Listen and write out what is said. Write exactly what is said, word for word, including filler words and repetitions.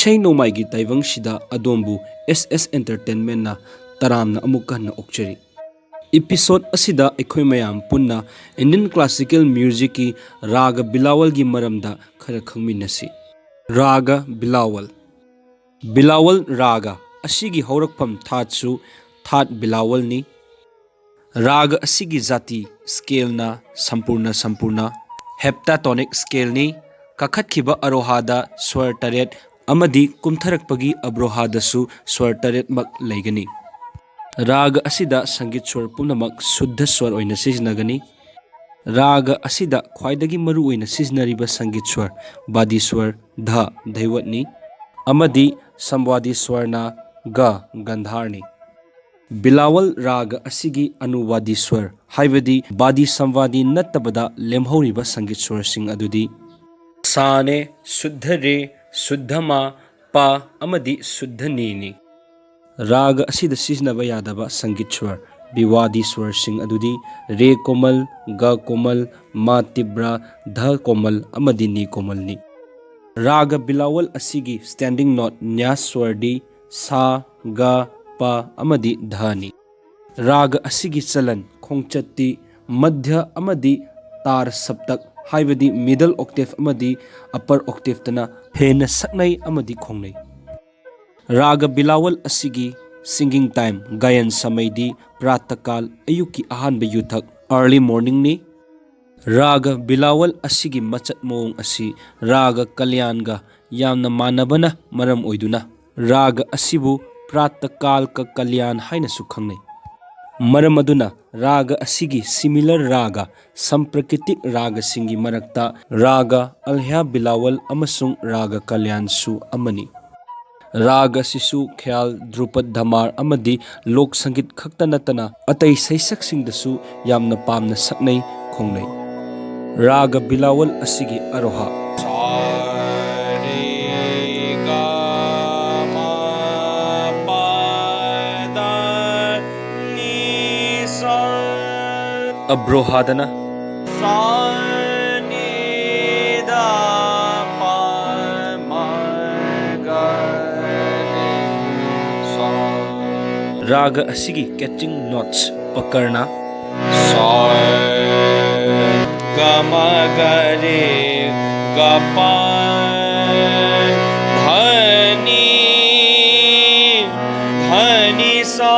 ꯏꯁꯩ ꯅꯣꯡꯃꯥꯏꯒꯤ ꯇꯥꯏꯕꯪꯁꯤꯗ ꯑꯗꯣꯝꯕꯨ ꯑꯦꯁ ꯑꯦꯁ ꯑꯦꯟꯇꯔꯇꯦꯟꯃꯦꯟꯅ ꯇꯔꯥꯝꯅ ꯑꯃꯨꯛꯀ ꯍꯟꯅ ꯑꯣꯛꯆꯔꯤ꯫ ꯏꯄꯤꯁꯣꯗ ꯑꯁꯤꯗ ꯑꯩꯈꯣꯏ ꯃꯌꯥꯝ ꯄꯨꯟꯅ ꯏꯟꯗꯤꯌꯟ ꯀ꯭ꯂꯥꯁꯤꯀꯦꯜ ꯃ꯭ꯌꯨꯖꯤꯛꯀꯤ ꯔꯥꯒ ꯕꯤꯂꯥꯋꯜꯒꯤ ꯃꯔꯝꯗ ꯈꯔ ꯈꯪꯃꯤꯟꯅꯁꯤ꯫ ꯔꯥꯒ ꯕꯤꯂꯥꯋꯜ꯫ ꯕꯤꯂꯥꯋꯜ ꯔꯥꯒ ꯑꯁꯤꯒꯤ ꯍꯧꯔꯛꯐꯝ ꯊꯥꯠꯁꯨ ꯊꯥꯠ ꯕꯤꯂꯥꯋꯜꯅꯤ꯫ ꯔꯥꯒ ꯑꯁꯤꯒꯤ ꯖꯥꯇꯤ ꯁ꯭ꯀꯦꯜꯅ ꯁꯝꯄꯨꯔꯅ ꯁꯝꯄꯨꯔꯅ, ꯍꯦꯞꯇꯥꯇꯣꯅꯤꯛ ꯁ꯭ꯀꯦꯜꯅꯤ꯫ ꯀꯥꯈꯠꯈꯤꯕ ꯑꯔꯣꯍꯥꯗ ꯁ꯭ꯋꯔ ꯇꯔꯦꯠ ꯑꯃꯗꯤ ꯀꯨꯝꯊꯔꯛꯄꯒꯤ ꯑꯕ꯭ꯔꯣꯍꯥꯗꯁꯨ ꯁ꯭ꯋꯔ ꯇꯔꯦꯠꯃꯛ ꯂꯩꯒꯅꯤ꯫ ꯔꯥꯒ ꯑꯁꯤꯗ ꯁꯪꯒꯤꯠ ꯁ꯭ꯋꯔ ꯄꯨꯝꯅꯃꯛ ꯁꯨꯗ꯭ꯙ ꯁ꯭ꯋꯔ ꯑꯣꯏꯅ ꯁꯤꯖꯤꯟꯅꯒꯅꯤ꯫ ꯔꯥꯒ ꯑꯁꯤꯗ ꯈ꯭ꯋꯥꯏꯗꯒꯤ ꯃꯔꯨꯑꯣꯏꯅ ꯁꯤꯖꯤꯟꯅꯔꯤꯕ ꯁꯪꯒꯤꯠ ꯁ꯭ꯋꯔ ꯕꯥꯗꯤ ꯁ꯭ꯋꯔ ꯙ ꯙꯩꯋꯠꯅꯤ ꯑꯃꯗꯤ ꯁꯝꯋꯥꯗꯤ ꯁ꯭ꯋꯔꯅ ꯒ ꯒꯟꯙꯥꯔꯅꯤ꯫ ꯕꯤꯂꯥꯋꯜ ꯔꯥꯒ ꯑꯁꯤꯒꯤ ꯑꯅꯨꯋꯥꯗꯤ ꯁ꯭ꯋꯔ, ꯍꯥꯏꯕꯗꯤ ꯕꯥꯗꯤ ꯁꯝꯋꯥꯗꯤ ꯅꯠꯇꯕꯗ ꯂꯦꯝꯍꯧꯔꯤꯕ ꯁꯪꯒꯤꯠ ꯁ꯭ꯋꯔꯁꯤꯡ ꯑꯗꯨꯗꯤ ꯁꯥꯅꯦ, ꯁꯨꯗ꯭ꯙ ꯔꯦ, ꯁꯨꯗ꯭ꯙ ꯃꯥ, ꯄ ꯑꯃꯗꯤ ꯁꯨꯗ꯭ꯙ ꯅꯦꯅꯤ꯫ ꯔꯥꯒ ꯑꯁꯤꯗ ꯁꯤꯖꯤꯟꯅꯕ ꯌꯥꯗꯕ ꯁꯪꯒꯤꯠ ꯁ꯭ꯋꯔ, ꯕꯤꯋꯥꯗꯤ ꯁ꯭ꯋꯔꯁꯤꯡ ꯑꯗꯨꯗꯤ ꯔꯦ ꯀꯣꯃꯜ, ꯒ ꯀꯣꯃꯜ, ꯃꯥ ꯇꯤꯕ꯭ꯔ, ꯙ ꯀꯣꯃꯜ ꯑꯃꯗꯤ ꯅꯤ ꯀꯣꯃꯜꯅꯤ꯫ ꯔꯥꯒ ꯕꯤꯂꯥꯋꯜ ꯑꯁꯤꯒꯤ ꯁ꯭ꯇꯦꯟꯗꯤꯡ ꯅꯣꯠ ꯅ꯭ꯌꯥꯁ ꯁ꯭ꯋꯔꯗꯤ ꯁꯥ, ꯒ, ꯄ ꯑꯃꯗꯤ ꯙꯅꯤ꯫ ꯔꯥꯒ ꯑꯁꯤꯒꯤ ꯆꯂꯟ ꯈꯣꯡꯆꯠꯇꯤ ꯃꯙ꯭ꯌ ꯑꯃꯗꯤ ꯇꯥꯔ ꯁꯞꯇꯛ, ꯍꯥꯏꯕꯗꯤ ꯃꯤꯗꯜ ꯑꯣꯛꯇꯦꯚ ꯑꯃꯗꯤ ꯑꯄꯔ ꯑꯣꯛꯇꯦꯚꯇꯅ ꯍꯦꯟꯅ ꯁꯛꯅꯩ ꯑꯃꯗꯤ ꯈꯣꯡꯅꯩ꯫ ꯔꯥꯒ ꯕꯤꯂꯥꯋꯜ ꯑꯁꯤꯒꯤ ꯁꯤꯡꯒꯤꯡ ꯇꯥꯏꯝ, ꯒꯥꯌꯟ ꯁꯃꯩꯗꯤ ꯄ꯭ꯔꯥꯇꯀꯥꯜ, ꯑꯌꯨꯛꯀꯤ ꯑꯍꯥꯟꯕ ꯌꯨꯊꯛ, ꯑꯥꯔꯂꯤ ꯃꯣꯔꯅꯤꯡꯅꯤ꯫ ꯔꯥꯒ ꯕꯤꯂꯥꯋꯜ ꯑꯁꯤꯒꯤ ꯃꯆꯠ ꯃꯑꯣꯡ ꯑꯁꯤ ꯔꯥꯒ ꯀꯂ꯭ꯌꯥꯟꯒ ꯌꯥꯝꯅ ꯃꯥꯟꯅꯕꯅ ꯃꯔꯝ ꯑꯣꯏꯗꯨꯅ ꯔꯥꯒ ꯑꯁꯤꯕꯨ ꯄ꯭ꯔꯥꯇꯀꯥꯜ ꯀ ꯀꯂ꯭ꯌꯥꯟ ꯍꯥꯏꯅꯁꯨ ꯈꯪꯅꯩ꯫ ꯃꯔꯝ ꯑꯗꯨꯅ ꯔꯥꯒ ꯑꯁꯤꯒꯤ ꯁꯤꯃꯤꯂꯔ ꯔꯥꯒ ꯁꯝꯄ꯭ꯔꯀꯤꯇꯤꯛ ꯔꯥꯒꯁꯤꯡꯒꯤ ꯃꯔꯛꯇ ꯔꯥꯒ ꯑꯜꯍ꯭ꯌꯥ ꯕꯤꯂꯥꯋꯜ ꯑꯃꯁꯨꯡ ꯔꯥꯒ ꯀꯂ꯭ꯌꯥꯟꯁꯨ ꯑꯃꯅꯤ꯫ ꯔꯥꯒ ꯑꯁꯤꯁꯨ ꯈ꯭ꯌꯥꯜ, ꯙ꯭ꯔꯨꯄꯗ ꯙꯃꯥꯔ ꯑꯃꯗꯤ ꯂꯣꯛ ꯁꯪꯒꯤꯠ ꯈꯛꯇ ꯅꯠꯇꯅ ꯑꯇꯩ ꯁꯩꯁꯛꯁꯤꯡꯗꯁꯨ ꯌꯥꯝꯅ ꯄꯥꯝꯅ ꯁꯛꯅꯩ, ꯈꯣꯡꯅꯩ꯫ ꯔꯥꯒ ꯕꯤꯂꯥꯋꯜ ꯑꯁꯤꯒꯤ ꯑꯔꯣꯍꯥ ꯑꯕ꯭ꯔꯣꯍꯥꯗꯅ ꯔꯥꯒ ꯑꯁꯤꯒꯤ catching notes ꯄꯀꯔꯅ ꯁꯥ ꯔꯦ ꯒ ꯃ ꯒ ꯔꯦ ꯒ ꯄ ꯙ ꯅꯤ ꯙ ꯅꯤ ꯁꯥ